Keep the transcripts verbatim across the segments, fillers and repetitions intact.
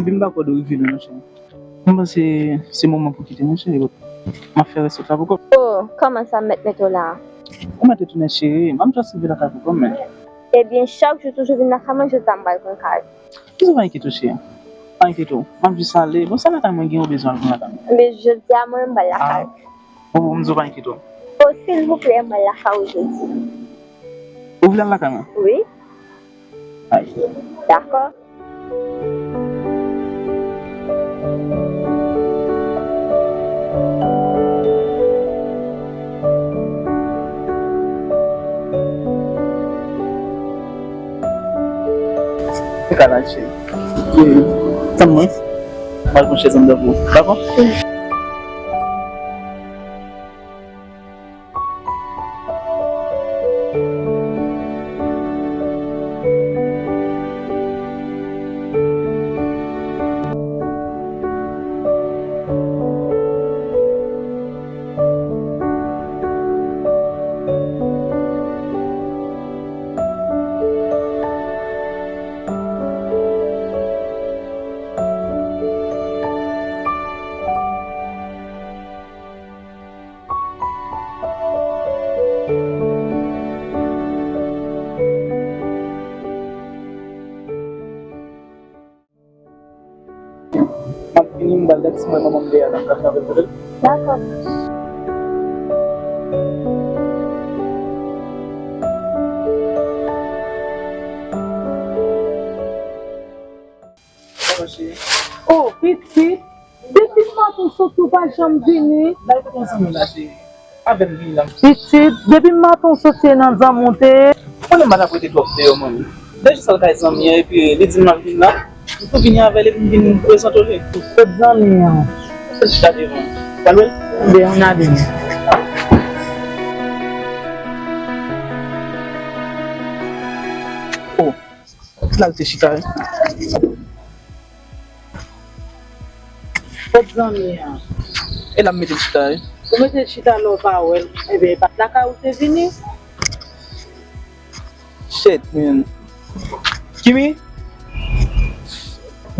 Epi m pa kwè w dwe rive lwen, monchè. M panse se moman pou kite, monchè. M ap fè rès wout la pou kò m. Oh, kòman sa m mèt mete w la a? Ou mèt retounen, cheri. M ap just rive lakay pou kò m, men. Ebyen, chak jou toujou vin lakay mwen, jodi a m pral konn kay. Kisa, pa enkyete w, cheri. Pa enkyete w. M ap jis ale. Bon, sa lakay mwen gen, ou bezwen al konn lakay mwen. Men jodi a, mwen menm, m pral lakay. Ah. Bon, bon, m di w pa enkyete w. Oh, silvouplè, m pral lakay ou jodi. Ou vle al lakay mwen? Wi. Ay. Dakò. Ou ka lage. Tann mwen. M al pran chèz anndan pou ou. Dakò? M ap vini, m pral gade si m wè manman m dèyè a, m ap gade avè l, tande? Dakò. Oh, pitit, depi maten w soti, ou pa janm vini. Bay kote yon zanmi w la, cheri. Avè m vini la. Pitit, depi maten w soti, e nan zanmi w te ye. Ou konnen m pa t ap rete twòp deyò, manmi. Deja sal kay zanmi an, epi li di m l ap vin la. M tou vini avè l, epi m vin prezante w li. Kot zanmi an? Se chita devan. Pral wè l? Anben, ann ale. Oh. Ki la l te chita, wi. Kot zanmi an? E la m mete l chita, wi. Ou mete l chita lè w pa wè l. Ebyen, e pa t lakay ou te vini? Shit, man. Kimi?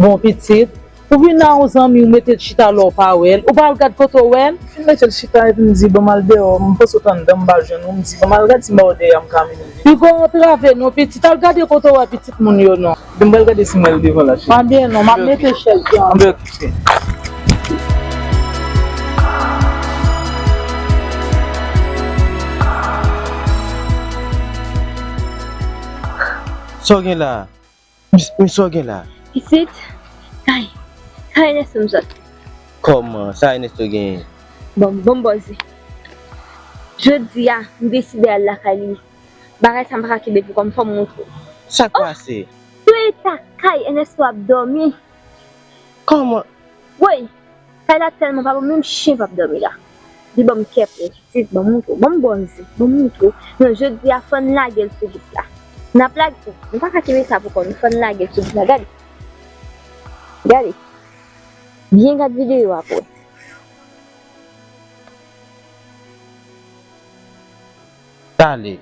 Bon, pitit. Ou vin a yon zanmi w, mete l chita lè w pa wè l. Ou pa al gad kote w wè l? M fin mete l chita epi m di, "Ban m al deyò." M panse w t anndan, m pa jwenn ou. M di, "Ban m al gad si m pa wè w dèyè a, m ka mennen l vini." Piga w antrave non, pitit. Al gade kote w wè pitit moun yo non. M pral gade si m wè l devan la, cheri. Anben non, m ap mete chèz lan. Anben, ok. Sa w gen la? Mis-, misye w gen la? Pitit, kay, kay Ernesto m sot. Kòman? Sa Ernesto genyen? Bon, bon bòzi. Jodi a, m deside al lakay li. Bagay sa m pa ka kenbe pou kò m, fò m montre w. Sa k pase? Sou eta kay Ernesto ap dòmi. Kòman? Woy! Kay la tèlman pa bon, menm chen p ap dòmi la. Li ban m kè pou pitit, ban m montre w, ban m bòzi, ban m montre w. Non, jodi a, fò n lage l sou gwoup la. N ap lage, nou pa ka kenbe sa pou kò nou, fò n lage l sou gwoup la. Gade. Gade. Byen gad videyo a pou w. Tale,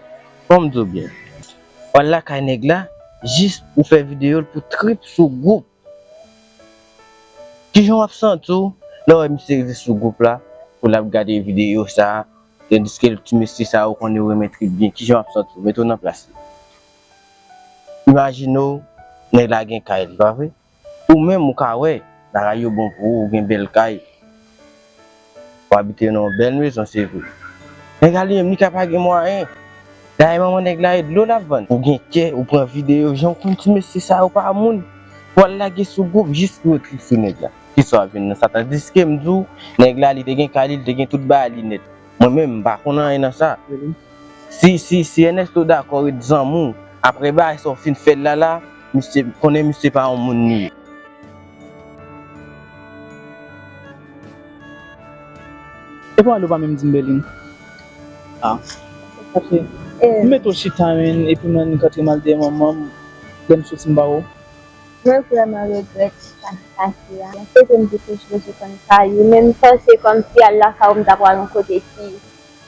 fò m di w byen. W al lakay nèg la, jis ou fè videyo l pou trip sou gwoup. Kijan w ap santi w lè w wè misye rive sou gwoup la, pou l ap gade videyo sa a, tandiske ti mesye sa a ou konnen yo renmen trip byen, kijan w ap santi w? Mete w nan plas li. Imajine w, nèg la gen kay li, pa vre? Ou menm ou ka wè, bagay yo bon pou ou, ou gen bèl kay. W abite nan yon bèl mezon, se vre. Nèg la li menm, li ka pa gen mwayen. Dayè manman nèg la e dlo l ap vann. Ou gen kè, ou pran videyo, jan w konn ti mesye sa yo pa moun. Pou w al lage sou gwoup, jis pou yo trip sou nèg la. Kisa w ap jwenn nan sa? Tandiske m di w, nèg la li te gen kay li, li te gen tout bagay li nèt. Mwen menm, m pa konn anyen nan sa. Si, si, si Ernesto dakò ret zanmi w, apre bagay sa w fin fè l la la, misye, konnen misye pa yon moun li ye. E pou ale ou pa menm di m, Berline? Ah. Ok. M mete w chita, men, epi mwen menm m kanpe m al dèyè manman m, lè m soti m pa wè w. Mwen vrèman regrèt sa k pase a. Mwen te vin di toujou sou konn sa ye, men m panse kòmsi al lakay ou m ta pral yon kote ki,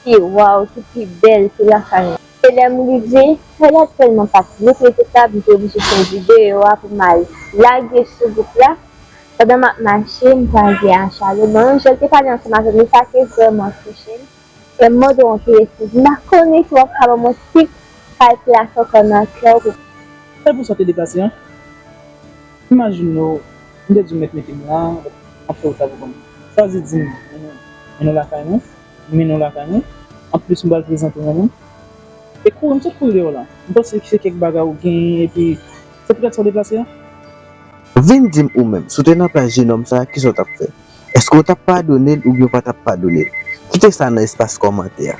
ki waw, ki pi bèl ke lakay mwen. E lè m rive, kay la tèlman pa t byen prezantab, m te oblije pran videyo a pou m al lage sou gwoup la. Pandan m ap mache, m kwaze Achale. Bon, yon jèn te pale ansanm avè m, e sa te vrèman touche m. Lè m mande w yon ti eskiz, m pa konnen si w ap ka ban m yon ti kal plas ankò nan kè w. Se pou sa w te deplase an? Imajine w, m te di w mèt mete m la, m ap fè wout la pou kont mwen. Chwazi di m, men nou lakay nou, men nou lakay nou. Anplis, m pral prezante w yon moun. E kouri, m sot kouri deyò la. M panse se kèk bagay ou genyen, epi se poutèt sa w deplase a? Vin di m ou menm, si w te nan plas jenòm sa a, kisa w t ap fè? Èske w t ap padone l oubyen w pa t ap padone l? Kite sa nan espas kòmantè a.